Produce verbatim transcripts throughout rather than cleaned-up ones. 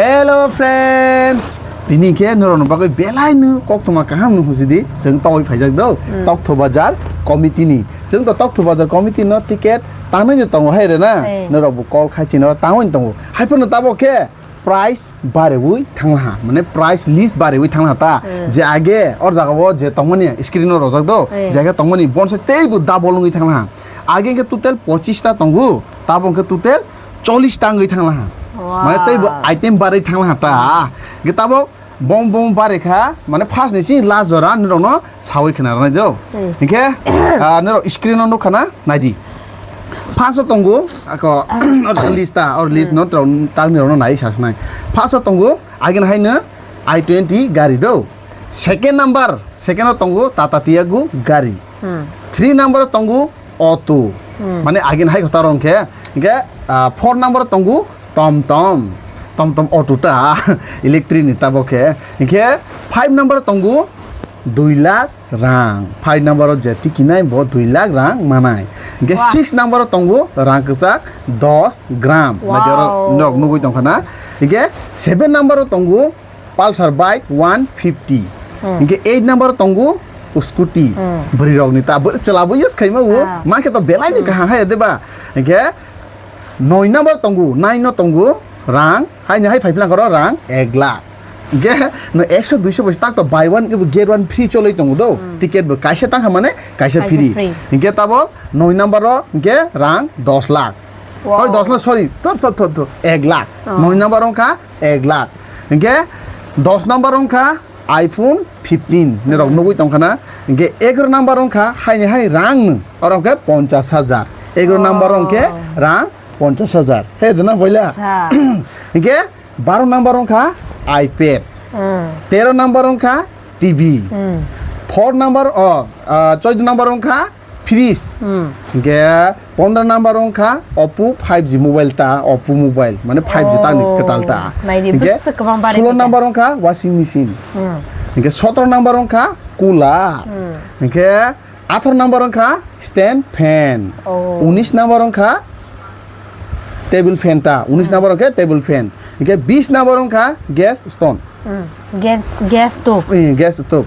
Hello friends, tini khe norokno bagwi belai no koktwma kaham no hujidi, chwng togwi phaijak do, Toktho Bazar committee ni. Chwng to Toktho Bazar committee no ticket tanwi no tongo hai rena, norok bo call khai chino tangwi no tongo. Hai phano tabok khe price barewi thanglaha, mane price list barewi thanglaha ta. Je age or jaga o je tongmani screen o rojak do, je age tongmani bonso tei bo double wngwi thanglaha. Age khe total pochis ta tongo, tabok khe total chollish ta wngwi thanglaha. Mane tei bo item barwi thanglaha ta. Ge tabok bong bong bare kha, mane first ni chini last jora nirokno sawi khna rwnai do. Hinkhe, ah, nirok screen o nukha na, naidi. First o tongo, ako, or list ta, or list no, tang nirokno nai sasnai. First o tongo, agin haino i twenty gari do. Second number, second o tongo Tata Tiago gari. Three number o tongo auto. Mane agin hai kota rong khe, hinkhe, ah, four number o tongo Tom Tom. Tom Tom auto ta, electric ni tabok khe. Hinkhe five number o tongo dui lakh rang. Five number o je tikinai bo dui lakh rang manai. Hinkhe six number o tongo rang kwchak dos gram. Naidi oro norok nugwi tongkha na. Hinkhe seven number o tongo Pulsar bike one fifty. Hinkhe eight number tongo scooty. Bwrwi rokni ta bo chwla bo use khaima o. Ma khe to belai ni kaham hai de ba. Hinkhe noi number tongo, nine no tongo rang, hai ni hai phai phlang karo rang ek lakh. Hinkhe no ekso duiso bai tak to buy one get one free choloi tongo do. Ticket bo kaisa tangkha mane kaisa free. Hinkhe tabok noi number o hinkhe rang dos lakh. Oi, dos lakh, sorry. Thot, thot, thot, thot. Ek lakh. Noi number wngkha ek lakh. Hinkhe dos number wngkha iPhone fifteen. Nirok nugwi tongkha na. Hinkhe egaro number wngkha haini hai rang nung. Oro wngkhe ponchash hajar. Egaro number wngkhe rang ponchash hajar. He dena boila. Hinkhe baro number wngkha iPad. Tero number wngkha T V. Four number, o, ah, choudo number wngkha fridge. Hinkhe pondro number wngkha Oppo five G mobile ta, Oppo mobile, mane five G tangni kwtal ta. Hinkhe sulo number wngkha washing machine. Hinkhe sotro number wngkha cooler. Hinkhe atharo number wngkha stand fan. Unis number wngkha table fan ta. Unis number wngkhe table fan. Hinkhe bis number wngkha gas stone. Gas, gas stove. Eh, gas stove.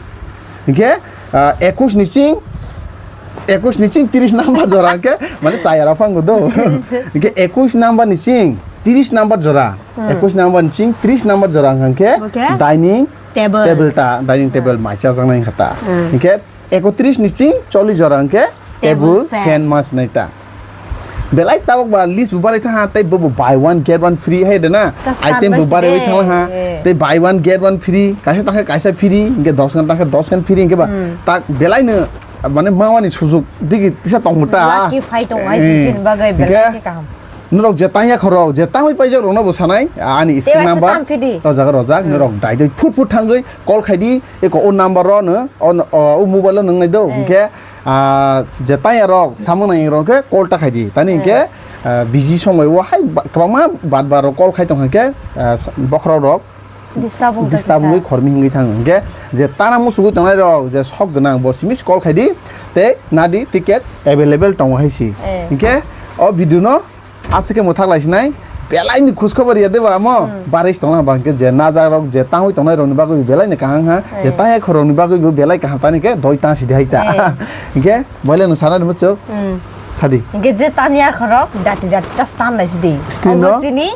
Hinkhe, ah, ekush ni ching, ekush ni ching tiris number jora hinkhe, mane chayara phango do. Hinkhe ekush number ni ching tiris number jora. Ekush number ni ching tiris number jora hinkhe dining table ta, dining table mai chajaknai hinkhe ta. Hinkhe ekotris ni ching chollish jora hinkhe table fan mas nai ta. Belai tabok ba list bo barai tha, tei bo buy one get one free hai de na. Item bo barai thang ha. Tei buy one get one free, kaisa ta khe kaisa free, hinkhe dos khan ta khe dos khan free hinkhe ba tak belai no mane mawani sujug digi tisa tong ta. Lucky fight tong hai sin bagai belai kaham. Norok je tangya khorok, je tangwi paijak rokno bo sanai, ani screen number o jaga rojak, norok daidai phut phut thangwi call khaidi, eko o number ro no, o, o, o mobile o nung nai do, hinkhe, ah, je tangya rok, samung nai rok khe call ta khaidi, tani hinkhe, ah, busy somoi o hai ba-, kwbangma bat bar rok call khai tong kha khe, ah, bokhorok rok disturb wngwi khormi hingwi thang, hinkhe je tana musugwi tongnai rok, je sok gwnang bo simi call khaidi, tei nadi ticket available tongo hai si, hinkhe o video no Aswk khe mwthak lai sinai, belai ni khush khobor ya de ba amo. Baris tongna bang khe je najak rok je tangwi tongnai rok ni bagwi belai ni kaham ha. Je tangya khorok ni bagwi bo belai kaham tani khe doi tang sidi hai ta. Hinkhe boile no sana rwma chwk. Sadi. Hinkhe je tangya khorok dati dati ta stand lai sidi. Screen no? Chini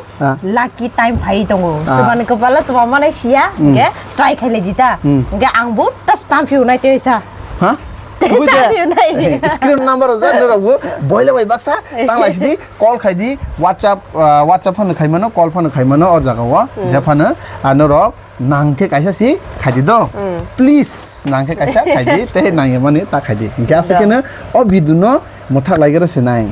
lucky time phai tongo. Subani kwpalo tuma manai siya. Hinkhe try khai lai di ta. Hinkhe ang bo ta stand phiu nai tei sa. Ha? Tei ta phiu nai. Screen number o ja norok bo boile bai baksa tang lai sidi. Call khai di, WhatsApp, ah, WhatsApp phano khai mano, call phano khai mano, o jaga o, je phano, ah, norok nang khe kaisa si khai di do. Please, nang khe kaisa khai di, tei nang ya mani ta khai di. Hinkhe aswk khe no o video no mwthak lai gra se nai.